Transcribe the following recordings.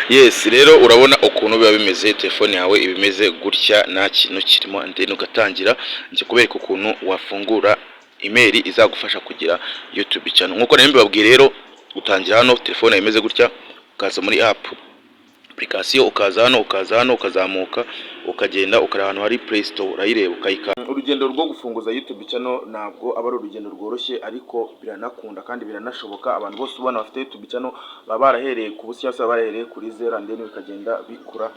Yes, rero urabona ukuntu biba bimeze. Telefone yawe iba imeze gutya, nta kintu kirimo, and then ugatangira. Njye kubereka ukuntu wafungura email izagufasha kugira YouTube channel. Nkuko nari mbibabwiye rero, utangira hano, telefone yawe imeze gutya, ukaza muri app application, ukaza hano, ukaza hano, ukazamuka, ukagenda ukareba ahantu hari Play Store, urayireba, ukayikanda. Urugendo rwo gufunguza YouTube channel ntabwo aba ari urugendo rworoshye, ariko biranakunda kandi biranashoboka. Abantu bose ubona bafite YouTube channel baba barahereye ku busa cyangwa se baba barahereye kuri zero, and then bikagenda bikura.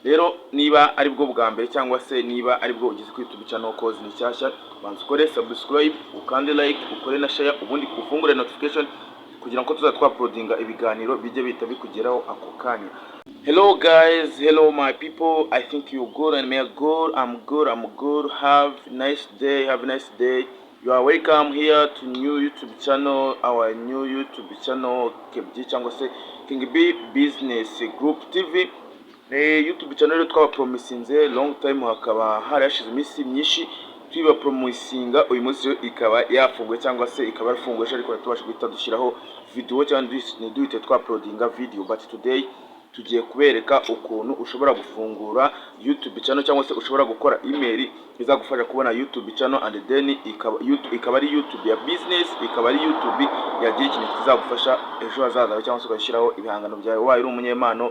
Rero niba ari bwo bwa mbere cyangwa se niba ari bwo ugeze kuri YouTube channel, koze ni nshyashya, banza ukore subscribe, ukande like, ukore na share, ubundi ufungure notification kugira ngo tuzajya twauploadinga ibiganiro bijye bihita bikugeraho ako kanya. Hello guys, hello my people. I think you're good and me are good. I'm good, I'm good. Have a nice day, have a nice day. You are welcome here to new YouTube channel, our new YouTube channel KBG cyangwa se King B Business Group TV. YouTube channel rero twabapromisinze long time, hakaba hari hashize iminsi myinshi tuyibapromisinga. Uyu munsi rero ikaba yafunguye cyangwa se ikaba yarafunguye, ariko tubasha guhita dushyiraho video cyangwa ntiduhite twauploadinga video, but today tugiye kubereka ukuntu ushobora gufungura YouTube channel cyangwa se ushobora gukora email izagufasha kubona YouTube channel, and then ikaba ari YouTube ya business, ikaba ari YouTube yagira ikintu kizagufasha ejo hazaza, cyangwa se ugashyiraho ibihangano byawe, ubaye uri umunyempano,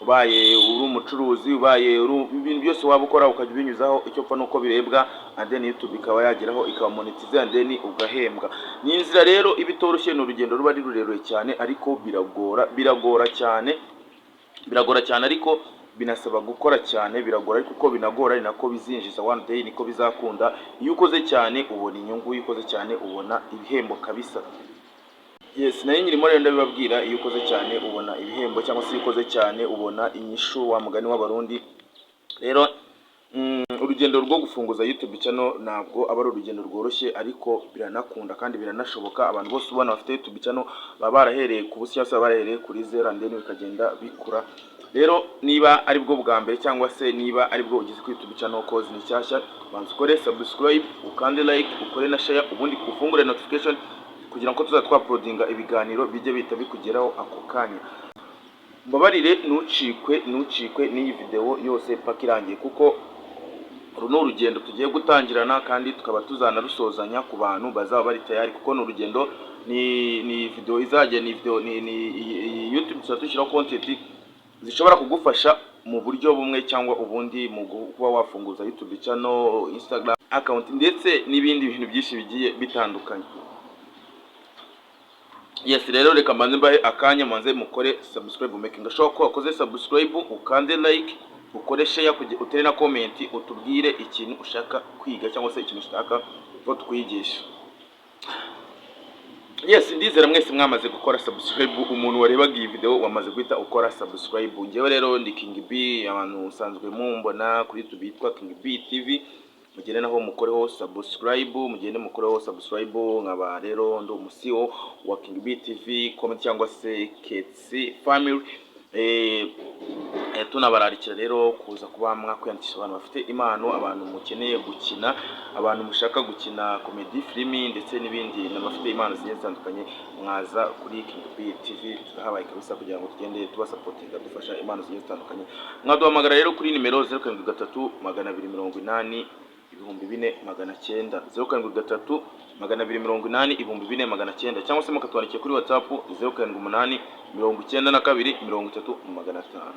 ubaye uri umucuruzi, ubaye uri ibintu byose waba ukora, ukajya ubinyuzaho. Icyo pfa nuko birebwa, and then YouTube ikaba yageraho, ikaba monetize, and then ugahembwa. Ni inzira rero iba itoroshye, ni urugendo ruba ari rurerure cyane, ariko biragora, biragora cyane, biragora cyane, ariko binasaba gukora cyane. Biragora, ariko uko binagora ni nako bizinjiza. One day niko bizakunda. Iyo ukoze cyane ubona inyungu, iyo ukoze cyane ubona ibihembo kabisa. Yes, nayo nyirimo rero ndabibabwira. Iyo ukoze cyane ubona ibihembo cyangwa se iyo ukoze cyane ubona inyishu, wa mugani w'Abarundi. Rero urugendo rwo gufunguza YouTube channel ntabwo aba ari urugendo rworoshye, ariko biranakunda kandi biranashoboka. Abantu bose ubona bafite YouTube channel baba barahereye ku busa cyangwa se baba barahereye kuri zero, and then bikagenda bikura. Rero niba ari bwo bwa mbere cyangwa se niba ari bwo ugeze kuri YouTube channel, koze ni nshyashya, banza ukore subscribe, ukande like, ukore na share, ubundi ufungure notification kugira ngo tuzajya twauploadinga ibiganiro bijye bihita bikugeraho ako kanya. Mbabarire, ntucikwe, ntucikwe n'iyi video yose paka irangiye, kuko uru ni urugendo tugiye gutangirana kandi tukaba tuzanarusozanya ku bantu bazaba bari tayari, kuko ni urugendo, ni video izajya, ni video, ni iyi YouTube tuzajya dushyiraho content zishobora kugufasha mu buryo bumwe cyangwa ubundi mu kuba wafunguza YouTube channel, Instagram account, ndetse n'ibindi bintu byinshi bigiye bitandukanye. Yes, rero reka mbanze mbahe akanya, manze mukore subscribe, making sure ko wakoze subscribe, ukande like, ukore share, utere na comment, utubwire ikintu ushaka kwiga cyangwa se ikintu ushaka ko tukwigisha. Yes, ndizera mwese mwamaze gukora subscribe. Umuntu warebaga iyi video wamaze guhita ukora subscribe. Njyewe rero ndi King B, abantu musanzwe mumbona kuri YouTube yitwa King B TV. Mugende naho mukoreho subscribe, mugende mukoreho subscribe. Nkaba rero ndi umu CEO wa King B TV Comedy cyangwa se KTC Family. Tunabararikira rero kuza kuba mwakwiyandikisha, abantu bafite impano, abantu mukeneye gukina, abantu mushaka gukina comedy, filimi ndetse n'ibindi, n'abafite impano zigiye zitandukanye, mwaza kuri King B TV, turahabaye kabisa kugira ngo tugende tubasupportinga, dufasha impano zigiye zitandukanye. Mwaduhamagara rero kuri nimero 0732804900, 0732804900, cyangwa se mukatwandikira kuri WhatsApp 0789230500.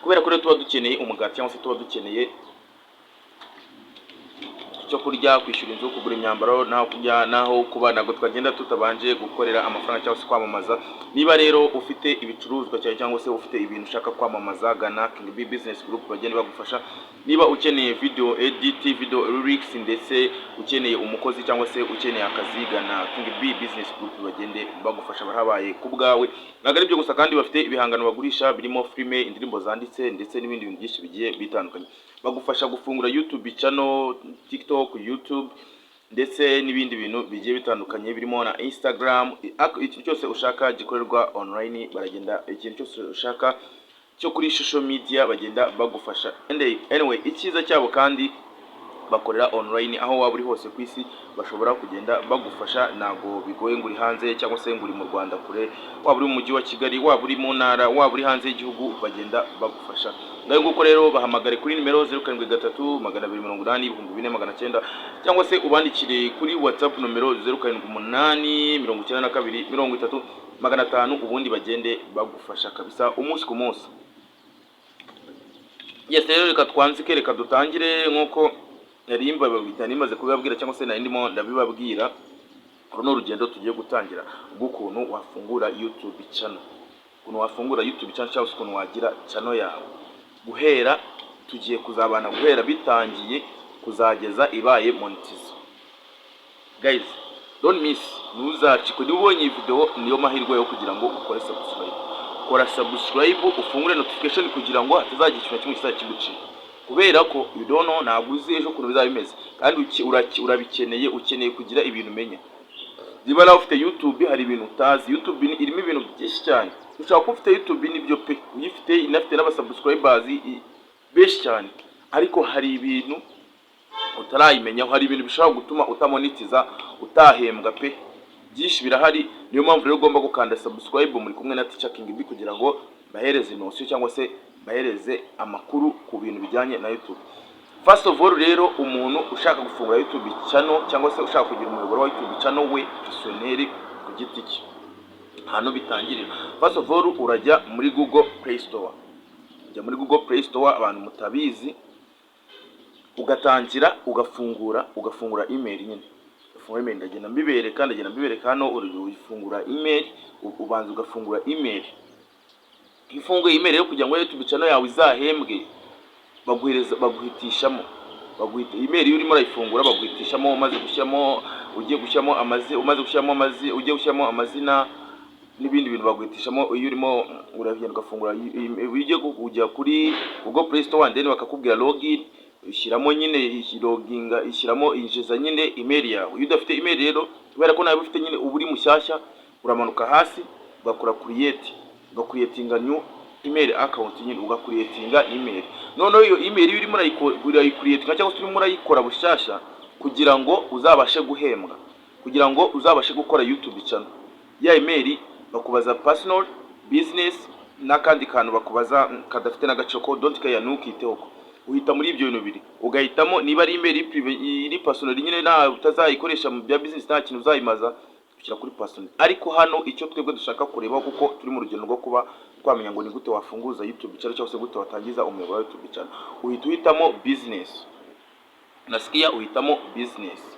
Kubera ko rero tuba dukeneye umugati cyangwa se tuba dukeneye icyo kurya, kwishyura inzu, kugura imyambaro n'aho kurya n'aho kuba, ntabwo twagenda tutabanje gukorera amafaranga cyangwa se kwamamaza. Niba rero ufite ibicuruzwa cyawe cyangwa se ufite ibintu ushaka kwamamaza, gana King B Business Group, bagende bagufasha. Niba ukeneye video edit, video lyrics, ndetse ukeneye umukozi cyangwa se ukeneye akazi, gana King B Business Group, bagende bagufasha, barahabaye ku bwawe. Ntabwo ari ibyo gusa kandi, bafite ibihangano bagurisha birimo filime, indirimbo zanditse, ndetse n'ibindi bintu byinshi bigiye bitandukanye. Bagufasha gufungura YouTube channel, TikTok, YouTube, ndetse n'ibindi bintu bigiye bitandukanye birimo na Instagram. Ikintu cyose ushaka gikorerwa online baragenda, ikintu cyose ushaka cyo kuri social media bagenda bagufasha. Anyway, icyiza cyabo kandi Bakorera online, aho waba uri hose ku isi bashobora kugenda bagufasha. Ntabwo bigoye ngo uri hanze cyangwa se ngo uri mu Rwanda kure. Waba uri mu Mujyi wa Kigali, waba uri mu ntara, waba uri hanze y'igihugu, bagenda bagufasha. Ngayo nguko rero, bahamagare kuri nimero 0732804900, cyangwa se ubandikire kuri WhatsApp nomero 0789230500, ubundi bagende bagufasha kabisa umunsi ku munsi. Yes, rero reka twanzike, reka dutangire. Nk'uko nari maze kubibabwira cyangwa se nari ndimo ndabibabwira, uru ni urugendo tugiye gutangira rw'ukuntu wafungura YouTube channel, ukuntu wafungura YouTube channel cyangwa se ukuntu wagira channel yawe. Guhera tugiye kuzabana guhera bitangiye kuzageza ibaye monetize. Guys, don't miss, ntuzacikwe. Niba ubonye iyi video, niyo mahirwe yo kugira ngo ukore subscribe. Kora subscribe, ufungure notification kugira ngo hatazagira ikintu na kimwe kizajya kigucika, kubera ko you don't know, ntabwo uzi ejo ukuntu bizaba bimeze, kandi urabikeneye, ukeneye kugira ibintu umenya. Niba nawe ufite YouTube, hari ibintu utazi. YouTube irimo ibintu byinshi cyane. Ushobora kuba ufite YouTube, nibyo pe, uyifite, inafite n'abasubscribers benshi cyane, ariko hari ibintu utarayimenyaho, hari ibintu bishobora gutuma utamonetiza, utahembwa pe. Byinshi birahari. Niyo mpamvu rero ugomba gukanda subscribe. Muri kumwe na Teacher King B kugira ngo bahereze notion cyangwa se bahereze amakuru ku bintu bijyanye na YouTube. First of all rero, umuntu ushaka gufungura YouTube channel cyangwa se ushaka kugira umuyoboro wa YouTube channel we personnel, ku giti cye, ahantu bitangirira, first of all urajya muri Google Play Store. Ujya muri Google Play Store, abantu mutabizi, ugatangira ugafungura email nyine, ugafungura email. Ndagenda mbibereka hano. Ufungura email, ubanza ugafungura email. Iyo ufunguye email rero, kugira ngo YouTube channel yawe izahembwe, baguhereza, baguhitishamo, baguhita email. Iyo urimo urayifungura, baguhitishamo. Umaze gushyiramo, ugiye gushyiramo amazi, umaze gushyiramo amazi, ugiye gushyiramo amazina n'ibindi bintu, baguhitishamo. Iyo urimo uragenda ugafungura, iyo ugiye kujya kuri Google Play Store, then bakakubwira login, ushyiramo nyine, loginga, ishyiramo, injiza nyine email yawe. Iyo udafite email rero, kubera ko nawe ufite nyine, uba uri mushyashya, uramanuka hasi ugakora create, ugacreatinga new email account nyine, ugacreatinga email. Noneho iyo email, iyo urimo urayicreatinga cyangwa se urimo urayikora bushyashya kugira ngo uzabashe guhembwa, kugira ngo uzabashe gukora YouTube channel, ya email bakubaza personal, business n'akandi kantu bakubaza kadafite n'agaciro ko don't care, ntukiteho ko. Uhita muri ibyo bintu bibiri, ugahitamo niba ari email iri personal nyine, nta utazayikoresha mu bya business, nta kintu uzayimaza, ushyira kuri personal. Ariko hano icyo twebwe dushaka kureba, kuko turi mu rugendo rwo kuba twamenya ngo ni gute wafunguza YouTube channel cyangwa se gute watangiza umuyoboro wa YouTube channel, uhita uhitamo business. Nasikia, uhitamo business,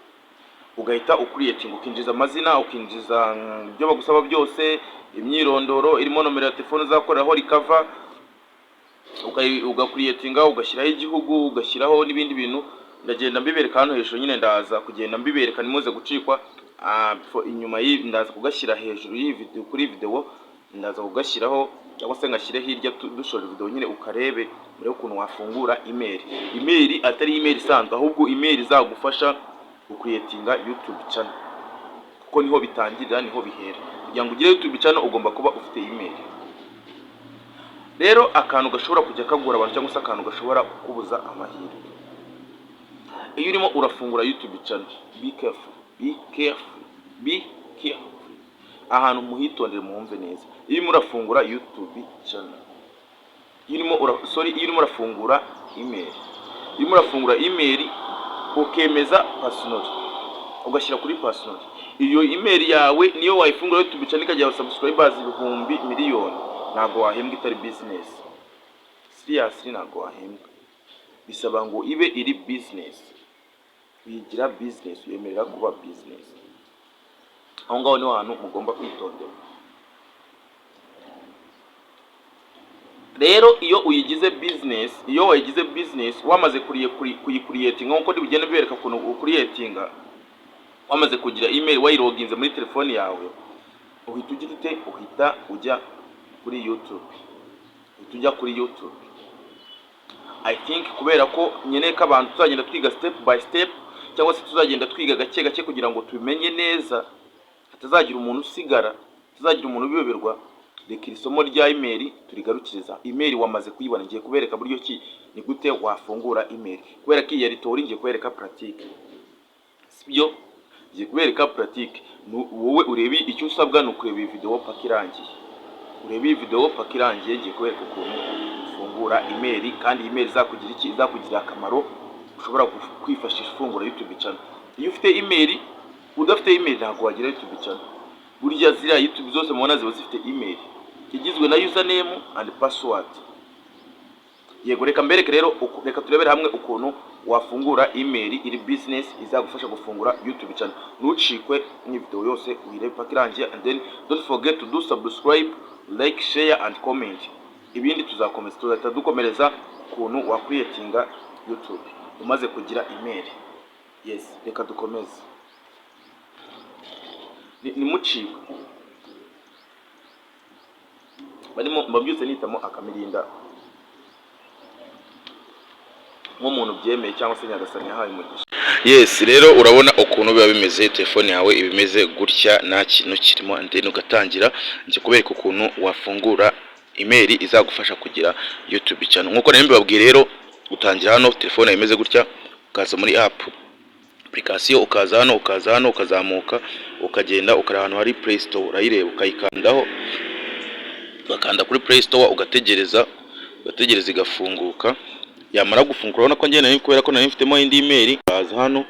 ugahita ucreating, ukinjiza amazina, ukinjiza ibyo bagusaba byose, imyirondoro irimo nomero ya telefone uzakoreraho recover, ugacreatinga, ugashyiraho igihugu, ugashyiraho n'ibindi bintu. Ndagenda mbibereka hano hejuru nyine, ndaza kugenda mbibereka, nimuze gucikwa. Inyuma ndaza kugashyira hejuru y'iyi video, kuri video ndaza kugashyiraho cyangwa se ngashyire hirya dushoje video nyine, ukarebe urebe ukuntu wafungura email. Email atari email isanzwe, ahubwo email izagufasha gucreatinga YouTube channel, kuko niho bitangirira, niho bihera. Kugira ngo ugire YouTube channel, ugomba kuba ufite email. Rero akantu gashobora kujya kagora abantu cyangwa se akantu gashobora kukubuza amahirwe iyo urimo urafungura YouTube channel, be careful, be careful, be careful. Ahantu muhitondere, muhumve neza. Iyo urimo urafungura YouTube channel, iyo urimo ura, sorry, iyo urimo urafungura email, iyo urimo urafungura email ukemeza personal, ugashyira kuri personal, iyo email yawe niyo wayifungura YouTube channel ikagira subscribers ibihumbi miliyoni, ntabwo wahembwa itari business. Seriously, ntabwo wahembwa. Bisaba ngo ibe iri business. Uyigira business, uyemerera kuba business. Aho ngaho niho hantu mugomba kwitondera. Rero iyo uyigize business, iyo wayigize business, wamaze kuyicreatinga nk'uko bigenda bibereka ukuntu ucreatinga, wamaze kugira email, wayiloginze muri telefoni yawe, uhita ugira ute? Uhita ujya kuri YouTube, uhita ujya kuri YouTube. I think kubera ko nkeneye ko abantu tuzagenda twiga step by step, cyangwa se tuzagenda twiga gake gake kugira ngo tubimenye neza, hatazagira umuntu usigara, hatazagira umuntu ubiyoberwa. Reka iri somo rya email turigarukiriza. Email wamaze kuyibona, ngiye kubereka buryo ki, ni gute wafungura email. Kubera ko iyi yari théorie, ngiye kubereka pratique, sibyo? Ngiye kubereka pratique. Wowe urebe, icyo usabwa ni ukureba iyi video paka irangiye. Urebe iyi video paka irangiye. Ngiye kubereka ukuntu ufungura email, kandi iyi email izakugira iki? Izakugirira akamaro, ushobora kwifashisha ufungura YouTube channel. Iyo ufite email, udafite email ntabwo wagira YouTube channel. Burya ziriya YouTube zose mubona ziba zifite email igizwe na username and password. Yego, reka mbereke rero, reka turebere hamwe ukuntu wafungura email iri business izagufasha gufungura YouTube channel. Ntucikwe n'iyi video yose, uyirebe paka irangiye, and then don't forget to do subscribe, like, share and comment. Ibindi tuzakomeza, tuzahita dukomereza ukuntu wacreatinga YouTube umaze kugira email. Yes, reka dukomeze. Ntimucikwe. Barimo mbabyutse nitamo akamirinda nk'umuntu byemeye cyangwa se Nyagasani yahaye umugisha. Yes, rero urabona ukuntu biba bimeze. Telefone yawe iba imeze gutya, nta kintu kirimo, and then ugatangira. Ngiye kubereka ukuntu wafungura email izagufasha kugira YouTube channel. Nkuko nari mbibabwiye rero, utangira hano, telefone yawe imeze gutya, ukaza muri app, application, ukaza hano, ukaza hano, ukazamuka, ukagenda ukareba ahantu hari Play Store, urayireba, ukayikandaho, ugakanda kuri Play Store, ugategereza, ugategereza igafunguka. Yamara gufungura, urabona ko njye nari, kubera ko nari mfitemo indi email, ndaza hano,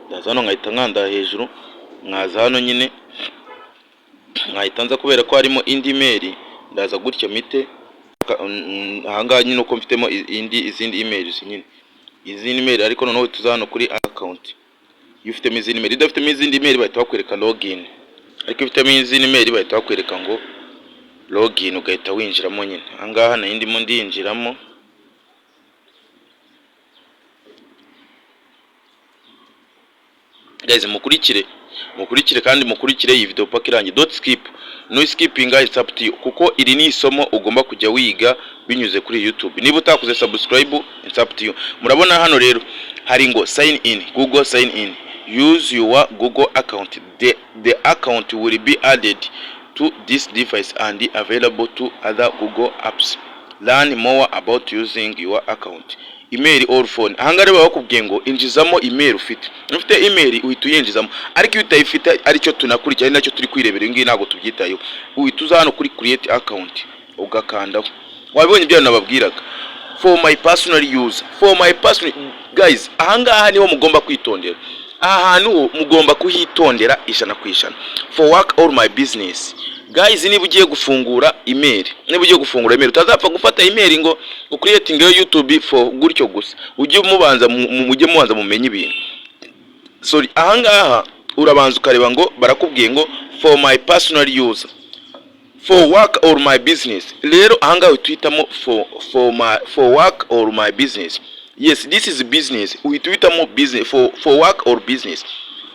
ndaza hano nkahita nkanda hejuru, nkaza hano nyine nkahita nza, kubera ko harimo indi email, ndaza gutya mite ahangaha nyine uko mfitemo indi, izindi emails nyine, izindi email. Ariko noneho tuza hano kuri account iyo ufitemo izindi email. Udafitemo izindi email bahita bakwereka login, ariko iyo ufitemo izindi email bahita bakwereka ngo login, ugahita winjiramo nyine. Ahangaha nari ndimo ndinjiramo. Guys, mukurikire, mukurikire kandi mukurikire iyi video paka irangiye. Don't skip, no skipping, it's up to you, kuko iri ni isomo ugomba kujya wiga binyuze kuri YouTube. Niba utakoze subscribe, it's up to you. Murabona hano rero hari ngo "Sign in Google", sign in, use your Google account. The account will be added to this device and available to other Google apps. Learn more about using your account, email or phone. Ahangaha rero baba bakubwiye ngo injizamo email ufite. Iyo ufite email uhita uyinjizamo, ariko iyo utayifite, aricyo tunakurikira, ari nacyo turi kwirebera, ibi ngibi ntabwo tubyitayeho, uhita uza hano kuri create account, ugakandaho. Wabibonye ibyo nababwiraga, "For my personal use", for my personal. Guys, ahangaha niho mugomba kwitondera. Aha hantu mugomba kuhitondera 100%. "For work or my business". Guys, niba ugiye gufungura email, niba ugiye gufungura email, utazapfa gufata email ngo ucreating YouTube for gutyo gusa. Ujye mubanza mujye mubanza mumenye ibintu. Sorry, ahangaha urabanza ukareba ngo barakubwiye ngo "For my personal use", "For work or my business". Rero ahangaha uhita uhitamo for work or my business. Yes, this is business. Uhita uhitamo business, for work or business.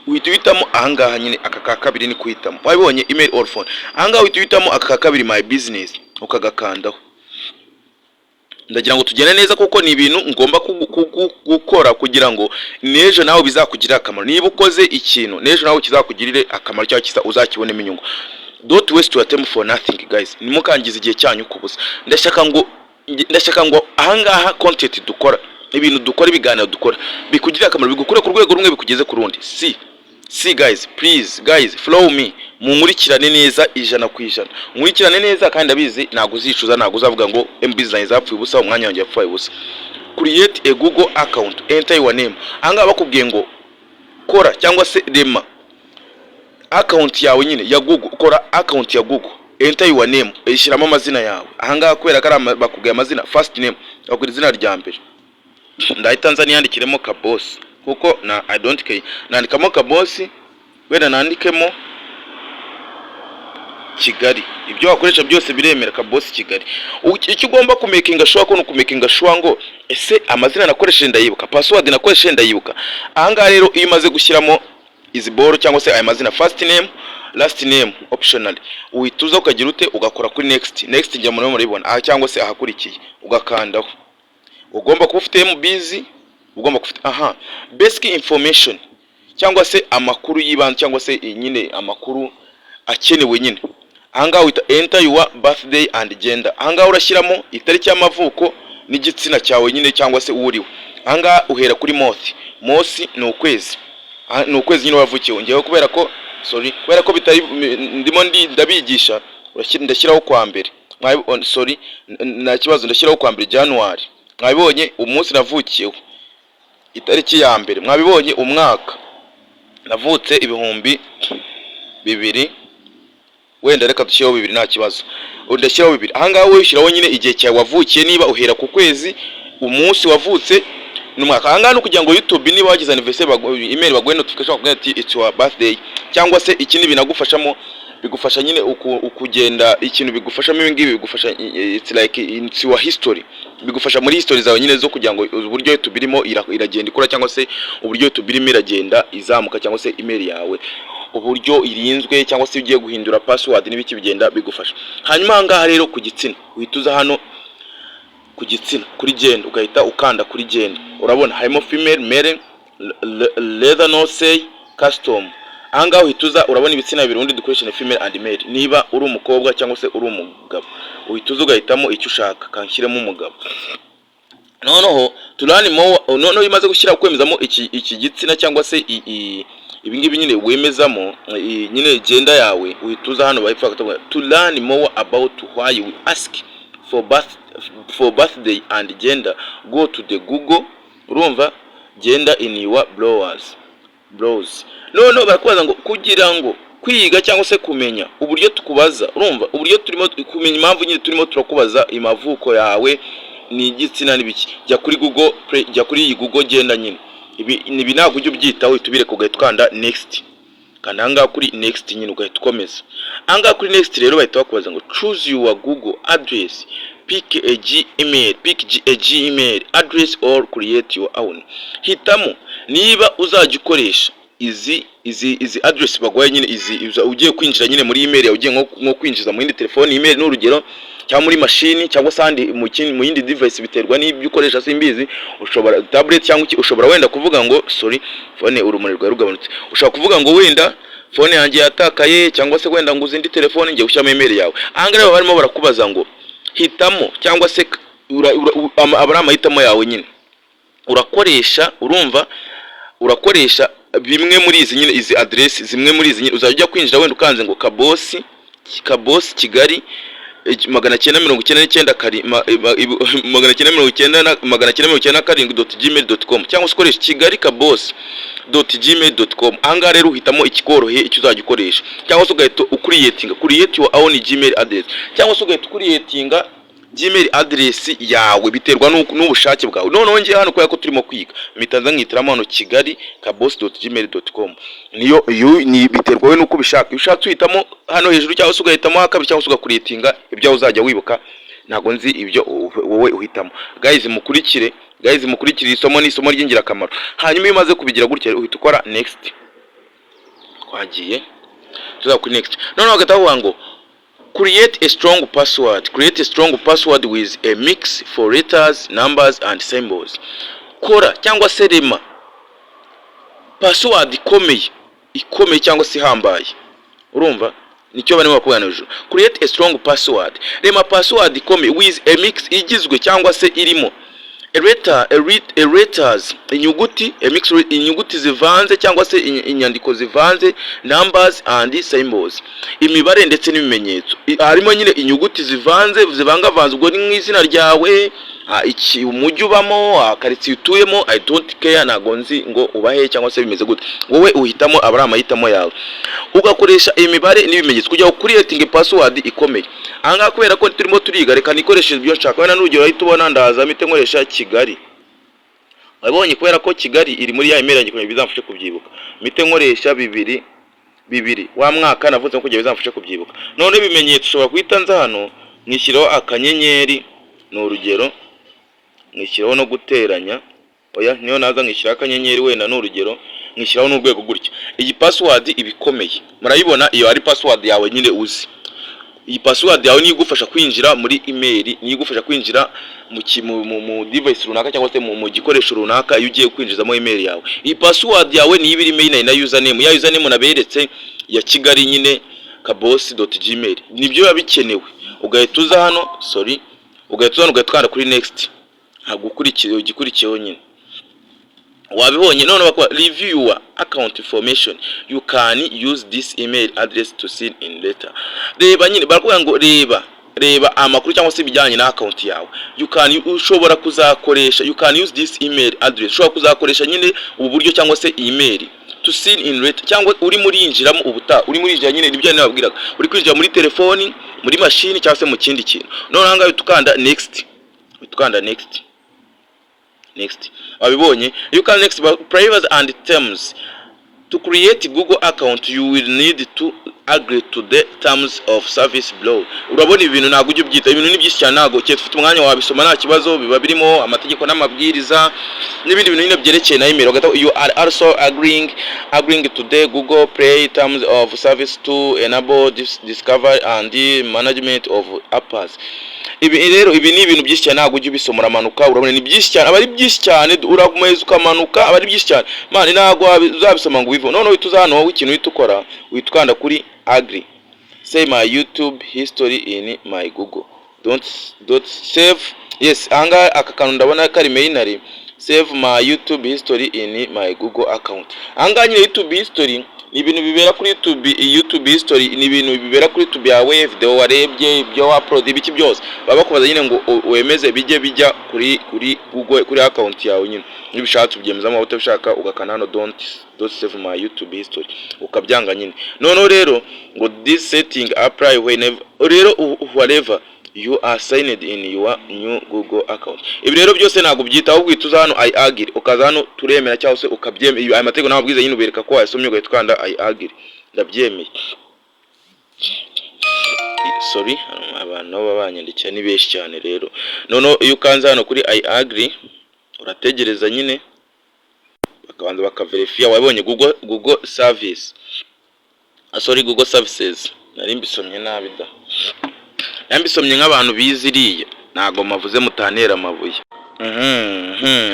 Uhita uhitamo ahangaha nyine aka ka kabiri, ni kuhitamo. Wabibonye, email or phone. Ahangaha uhita uhitamo aka ka kabiri, my business, ukagakandaho. Ndagira ngo tugende neza, kuko ni ibintu ngomba gukora kugira ngo n'ejo nawe bizakugirire akamaro. Niba ukoze ikintu, n'ejo nawe kizakugirire akamaro cyangwa uzakibonemo inyungu. Don't waste your time for nothing, guys. Ntimukangize igihe cyanyu ku busa. Ndashaka ngo ahangaha content dukora, ibintu dukora, ibiganiro dukora bikugirire akamaro, bigukure ku rwego rumwe bikugeze ku rundi. See guys, please guys, follow me, munkurikirane neza 100%, nkurikirane neza kandi ndabizi ntabwo uzicuza, ntabwo uzavuga ngo MB zanjye zapfuye ubusa, umwanya wanjye wapfuye ubusa. Create a Google account, enter your name. Ahangaha bakubwiye ngo kora cyangwa se rema account yawe nyine ya Google, kora account ya Google, enter your name, ishyiramo amazina yawe. Ahangaha kubera ko ari bakubwiye amazina, first name, bakubwira izina rya mbere. Ndahita nza niyandikiremo Kabosi, kuko na I don't care, nandikamo Kabosi, wenda nandikemo Kigali, ibyo wakoresha byose biremera. Kabosi Kigali. Icyo ugomba kumakinga sure ko ni ukumakinga sure ngo ese amazina nakoresheje ndayibuka, password nakoresheje ndayibuka? Ahangaha rero iyo umaze gushyiramo izi boro cyangwa se aya mazina, first name, last name optional, uhita uza ukagira ute? Ugakora kuri next. Next njya muri muribona aha cyangwa se ahakurikiye, ugakandaho. Ugomba kuba ufite MBs, ugomba kuba ufite aha basic information cyangwa se amakuru y'ibanze cyangwa se nyine amakuru akenewe nyine. Ahangaha wita "Enter your birthday and gender". Ahangaha urashyiramo itariki y'amavuko n'igitsina cyawe nyine, cyangwa se uwo uriwe. Ahangaha uhera kuri month. Month ni ukwezi. Aha ni ukwezi nyine wavukiye. Ngewe kubera ko, sorry, kubera ko bitari ndimo ndabigisha, ndashyiraho kwa mbere. Sorry, nta kibazo, ndashyiraho kwa mbere, January. Mwabibonye umunsi navukiyeho, itariki ya mbere. Mwabibonye umwaka navutse, 2000. Wenda reka dushyireho 2000, nta kibazo. Ubu ndashyiraho 2000. Ahangaha wowe ushyiraho nyine igihe cyawe wavukiye, niba uhera ku kwezi, umunsi wavutse n'umwaka. Ahangaha ni ukugira ngo YouTube, niba wagize anniversaire, email baguhe notification, bakubwira ati "It's your birthday". Cyangwa se ikindi binagufashamo, bigufasha nyine ukugenda ikintu bigufashamo ibi ngibi bigufasha, it's like it's your history, bigufasha muri history zawe nyine zo kugira ngo uburyo YouTube irimo iragenda ikura, cyangwa se uburyo YouTube irimo iragenda izamuka, cyangwa se email yawe uburyo irinzwe, cyangwa se ugiye guhindura password n'ibiki, bigenda bigufasha. Hanyuma aha ngaha rero ku gitsina, uhita uza hano ku gitsina kuri gender, ugahita ukanda kuri gender. Urabona harimo female, male, rather not say, custom. Aha ngaha uhita uza, urabona ibitsina bibiri. Ubundi dukoresha ni female and male. Niba uri umukobwa cyangwa se uri umugabo, uhita uza ugahitamo icyo ushaka. Kanshyiremo umugabo. Noneho to learn more, noneho iyo umaze gushyira kwemezamo iki gitsina, cyangwa se ibi ngibi nyine wemezamo nyine gender yawe, uhita uza hano bahita bakatubwira "To learn more about why we ask for birthday and gender, go to the Google", urumva, "gender in your browse". Noneho barakubaza ngo kugira ngo kwiga cyangwa se kumenya uburyo tukubaza, urumva, uburyo turimo kumenya impamvu nyine turimo turakubaza imavuko yawe ni igitsina n'ibiki, jya kuri Google Play, jya kuri iyi Google gender nyine. Ibi ntabwo ujya ubyitaho, uhita ubireka, ugahita ukanda next. Kanda ahangaha kuri next nyine, ugahita ukomeza ahangaha kuri next. Rero bahita bakubaza ngo "Choose your Google address, pick a Gmail address or create your own". Hitamo niba uzajya ukoresha izi address baguhaye nyine, izi ugiye kwinjira nyine muri email yawe, ugiye nko kwinjiza mu yindi telefone email, ni urugero, cyangwa muri mashini, cyangwa se ahandi mu yindi device, biterwa n'ibyo ukoresha, simbizi. Ushobora tablet cyangwa iki, ushobora wenda kuvuga ngo, sorry, phone urumuri rwawe rugabanutse, ushobora kuvuga ngo wenda phone yanjye yatakaye, cyangwa se wenda nguze indi telefone, ngiye gushyiramo email yawe. Aha ngaha rero barimo barakubaza ngo hitamo, cyangwa se aba ari amahitamo yawe nyine. Urakoresha, urumva, urakoresha bimwe muri izi nyine, izi address, zimwe muri izi nyine uzajya ujya kwinjira, wenda ukanze ngo kabosi Kigali 999 kari 990 na 997.gmail.com, cyangwa se ukoresha kigalikabosi.gmail.com. Ahangaha rero uhitamo ikikoroheye, icyo uzajya ukoresha, cyangwa se ugahita ucreatinga, "Create your own Gmail address", cyangwa se ugahita ucreatinga Gmail address yawe, biterwa n'ubushake bwawe. Noneho ngiye hano, kubera ko turimo kwiga, mpita nza nkihitiramo hano kigalikabosi.gmail.com. Niyo iyo ni biterwa we n'uko ubishaka. Iyo ushatse uhitamo hano hejuru, cyangwa se ugahitamo hakabiri, cyangwa se ugacreatinga ibyo uzajya wibuka. Ntabwo nzi ibyo wowe uhitamo. Guys, mukurikire, guys, mukurikire, isomo ni isomo ry'ingirakamaro. Hanyuma iyo umaze kubigira gutya, uhita ukora next. Twagiye tuza kuri next. Noneho bagahita bavuga ngo "Create a strong password. Create a strong password with a mix for letters, numbers and symbols." Kora cyangwa se rema password ikomeye, ikomeye cyangwa se ihambaye. Urumva nicyo barimo bakubwira hejuru: "Create a strong password", rema password ikomeye, "with a mix", igizwe cyangwa se irimo a letter, a letters, inyuguti, a mix, inyuguti zivanze cyangwa se inyandiko zivanze, "numbers and symbols", imibare ndetse n'ibimenyetso. Harimo nyine inyuguti zivanze, zivangavanze. Ubwo ni nk'izina ryawe, iki, umujyi ubamo, karitsiye utuyemo. I don't care, ntago nzi ngo ubahe cyangwa se bimeze gute. Wowe uhitamo, aba ari amahitamo yawe, ugakoresha imibare n'ibimenyetso kugira ngo creating password ikomeye. Ahangaha kubera ko turimo turiga, reka nikoreshe ibyo nshaka. Wenda n'urugero ahita ubona, ndaza mpite nkoresha Kigali. Wabonye, kubera ko Kigali iri muri ya email yanjye, kugira ngo bizamfashe kubyibuka, mpite nkoresha 2000, wa mwaka navutse, kugira bizamfashe kubyibuka. Noneho ibimenyetso, ushobora guhita nza hano nkishyiraho akanyenyeri, ni urugero, nkishyiraho no guteranya. Oya, niyo naza nkishyiraho akanyenyeri, wenda ni urugero, nkishyiraho n'urwego gutya. Iyi password iba ikomeye, murayibona. Iyo ari password yawe nyine uzi, iyi password yawe niyo igufasha kwinjira muri email, niyo igufasha kwinjira mu device runaka, cyangwa se mu gikoresho runaka. Iyo ugiye kwinjizamo email yawe, iyi password yawe niyo iba irimo na username, ya username naberetse ya Kigali nyine, kabosi.gmail, nibyo biba bikenewe. Ugahita uza hano, sorry, ugahita uza hano, ugahita ukanda kuri next. Ntabwo ukurikiye igikurikiyeho nyine, wabibonye. None bakora review your account information. You can use this email address to sign in later. Reba nyine, barakubwira ngo reba amakuru cyangwa se ibijyanye na account yawe. You can, ushobora kuzakoresha, you can use this email address, ushobora kuzakoresha nyine ubu buryo cyangwa se email to sign in later, cyangwa uri muri yinjiramo ubutaha, uri muri yinjira nyine, nibyo nababwiraga, uri kwinjira muri telefoni, muri mashini cyangwa se mu kindi kintu. None aha ngaha uhita ukanda next, uhita ukanda next, next. Wabibonye, you can next. Privacy and terms: to create Google account, you will need to agree to the terms of service below. Urabona ibi bintu ntabwo ujya ubyita, ibintu ni byinshi cyane, ntabwo keretse ufite umwanya wabisoma, nta kibazo. Biba birimo amategeko n'amabwiriza n'ibindi bintu nyine byerekeye na email. Ugahita, you are also agreeing to the Google Play terms of service to enable this discovery and the management of apps. Ibi rero, ibi ni ibintu byinshi cyane, ntabwo ujya ubisoma. Uramanuka, urabona ni byinshi cyane, aba ari byinshi cyane. Urakomeza ukamanuka, aba ari byinshi cyane, man, ntabwo uzabisoma ngo ubive. Noneho uhita uza hano, wowe ikintu uhita ukora, uhita ukanda kuri agree, save my YouTube history in my Google, don't save. Yes, ahangaha aka kantu ndabona kari mainly save my YouTube history in my Google account. Ahangaha nyine YouTube history ni ibintu bibera kuri YouTube. YouTube history ni ibintu bibera kuri YouTube yawe, video warebye, ibyo upload, ibiki byose. Baba bakubaza nyine ngo wemeze bijye bijya kuri Google, kuri account yawe nyine. Niba ubishatse ubyemezamo, utabishaka ugakanda hano don't save my YouTube history, ukabyanga nyine. Noneho rero ngo this setting apply whenever rero whatever you are signed in your new Google account. Ibi rero byose ntabwo byita, ahubwo uhita uza hano I agree, ukaza hano turemera cyangwa se ukabyemera aya mategeko n'amabwiriza nyine, ubereka ko wayasomye, ugahita ukanda I agree, ndabyemeye. Sorry, abantu nabo baba banyandikiye ni benshi cyane rero. Noneho iyo ukanze hano kuri I agree, urategereza nyine bakabanza bakaverifiya. Wabonye Google service, ah, sorry, Google services, nari mbisomye nabi da, nari mbisomye nk'abantu bize iriya, ntabwo mavuze mutanera amabuye.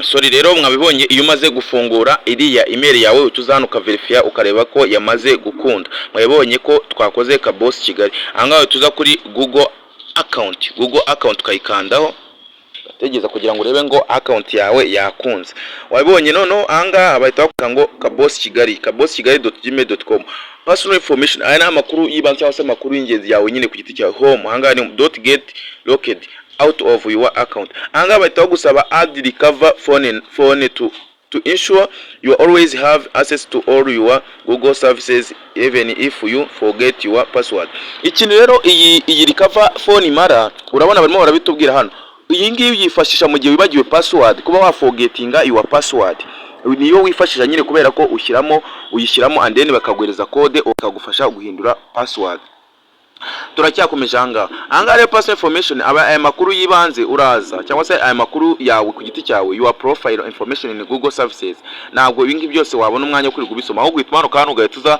Sorry rero, mwabibonye, iyo umaze gufungura iriya email yawe, uhita uza hano ukaverifiya, ukareba ko yamaze gukunda. Mwabibonye ko twakoze Kabosi Kigali. Ahangaha uhita uza kuri Google account, Google account ukayikandaho, ugategereza kugira ngo urebe ngo account yawe yakunze. Wabibonye, noneho ahangaha bahita bakuga ngo Kabosi Kigali, kabosikigali.gmail.com. Personal information, aya ni amakuru y'ibanze cyangwa se amakuru y'ingenzi yawe nyine ku giti cyawe. Home, ahangaha ni don't get locked out of your account. Ahangaha bahita bagusaba add recover phone to ensure you always have access to all your Google services even if you forget your password. Ikintu rero iyi recover phone imara, urabona barimo barabitubwira hano. Iyi ngiyi uyifashisha mu gihe wibagiwe password, kuba waforgetinga your password, niyo wifashisha nyine, kubera ko ushyiramo, uyishyiramo and then bakaguhereza code ukagufasha guhindura password. Turacyakomeje ahangaha. Ahangaha rero personal information, aba aya makuru y'ibanze uraza cyangwa se aya makuru yawe ku giti cyawe, your profile information in Google services. Ntabwo ibi ngibi byose wabona umwanya wo kwirirwa ubisoma, ahubwo uhita umanuka hano ugahita uza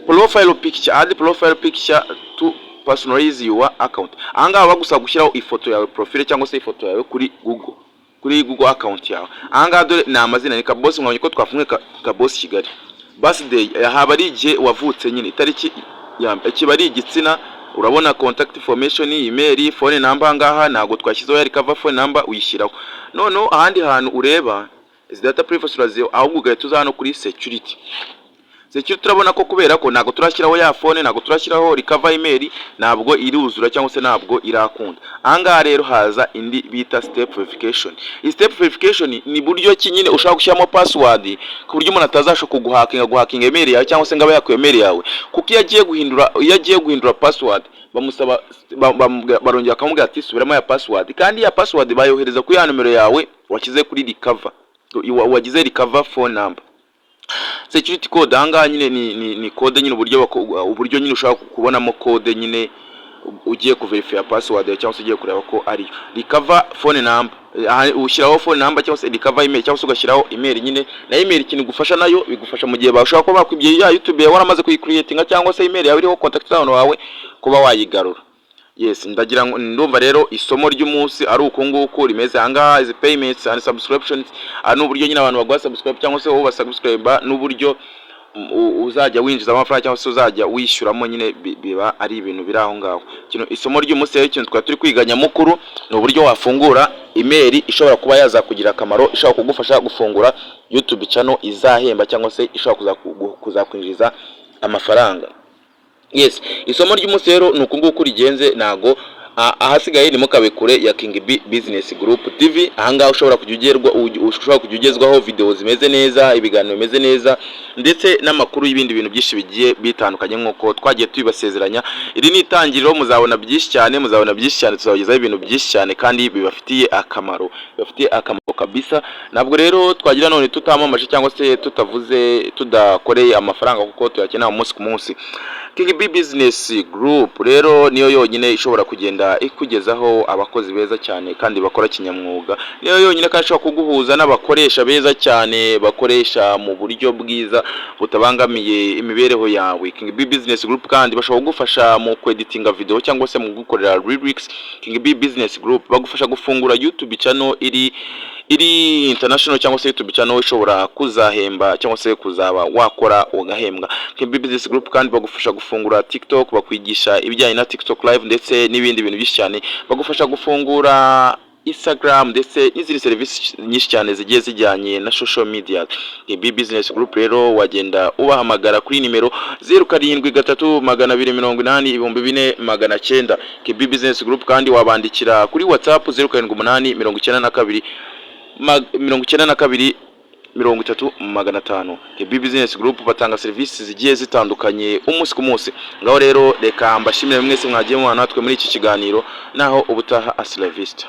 profile picture, add profile picture to personalize your account. Ahangaha bagusaba gushyiraho ifoto yawe, profile cyangwa se ifoto yawe kuri Google account yawe. Ahangaha dore ni amazina, ni Kabosi, mwabonye ko twafunguye Kabosi Kigali. Birthday haba ari igihe wavutse nyine, itariki ya mbere, kiba ari igitsina. Urabona contact information, email, phone number. Ngaha ntabwo twashyizeho ya recover phone number, uyishyiraho. Noneho ahandi hantu ureba izi data privacy uraziho, ahubwo ugahita uza hano kuri security. Security, turabona ko kubera ko ntabwo turashyiraho ya phone, ntabwo turashyiraho recover email, ntabwo iruzura cyangwa se ntabwo irakunda. Ahangaha rero haza indi bita step verification. Iyi step verification ni buryo ki nyine ushobora gushyiramo password ku buryo umuntu atazasha kuguhakinga, guhakinga email yawe cyangwa se ngo abe yakuye email yawe, kuko iyo agiye guhindura password bamusaba barongera bakamubwira ati subiramo ya password, kandi ya password bayohereza kuri ya nomero yawe washyize kuri recover, wagize recover phone number. Security code, ahangaha nyine ni code nyine, uburyo nyine ushobora kubonamo code nyine ugiye kuverifya password yawe cyangwa se ugiye kureba ko ariyo. Recover phone number, aha ushyiraho phone number cyangwa se recover email, cyangwa se ugashyiraho email nyine. Na email ikintu igufasha, nayo bigufasha mu gihe bashobora kuba bakwibye ya YouTube yawe waramaze kuyicreatinga, cyangwa se email yawe iriho contact z'abantu bawe, kuba wayigarura. Yes, ndagira ngo ndumva rero isomo ry'umunsi ari uku nguku rimeze. Ahangaha izi payments and subscriptions, aha ni uburyo nyine abantu baguha subscribe cyangwa se wowe basubscribe, n'uburyo uzajya winjizamo amafaranga cyangwa se uzajya wishyuramo nyine, biba ari ibintu biri aho ngaho. Isomo ry'umunsi rero, ikintu twari turi kwiga nyamukuru, ni uburyo wafungura email ishobora kuba yazakugira akamaro, ishobora kugufasha gufungura YouTube channel izahemba cyangwa se ishobora kuzakwinjiriza amafaranga. Yes, isomo ry'umunsi rero ni uku nguku rigenze. Ntago ahasigaye ntimukabe kure ya King B Business Group TV. Ahangaha ushobora kujya ugezwaho video zimeze neza, ibiganiro bimeze neza, ndetse n'amakuru y'ibindi bintu byinshi bigiye bitandukanye nk'uko twagiye tubibasezeranya. Iri ni itangiriro, muzabona byinshi cyane, muzabona byinshi cyane, tuzabagezaho ibintu byinshi cyane kandi bibafitiye akamaro kabisa. Ntabwo rero twagira none tutamamaje cyangwa se tutavuze, tudakoreye amafaranga, kuko tuyakenera umunsi ku munsi. King B Business Group rero niyo yonyine ishobora kugenda ikugezaho abakozi beza cyane kandi bakora kinyamwuga. Niyo yonyine kandi ishobora kuguhuza n'abakoresha beza cyane, bakoresha mu buryo bwiza butabangamiye imibereho yawe. King B Business Group kandi bashobora kugufasha mu kweditinga video cyangwa se mu gukorera lyrics. King B Business Group bagufasha gufungura YouTube channel iri international cyangwa se YouTube channel ishobora kuzahemba cyangwa se kuzaba wakora ugahembwa. King B Business Group kandi bagufasha gufungura TikTok, bakwigisha ibijyanye na TikTok Live ndetse n'ibindi bintu byinshi cyane. Bagufasha gufungura Instagram ndetse n'izindi serivisi nyinshi cyane zigiye zijyanye na social media. King B Business Group rero wagenda ubahamagara kuri nimero 0732804900. King B Business Group kandi wabandikira kuri WhatsApp 0789 92 30 500. KB Business Group batanga serivisi zigiye zitandukanye umunsi ku munsi. Ngaho rero reka mbashimire mwese mwagiye mubana natwe muri iki kiganiro. Naho ubutaha, hasta la vista.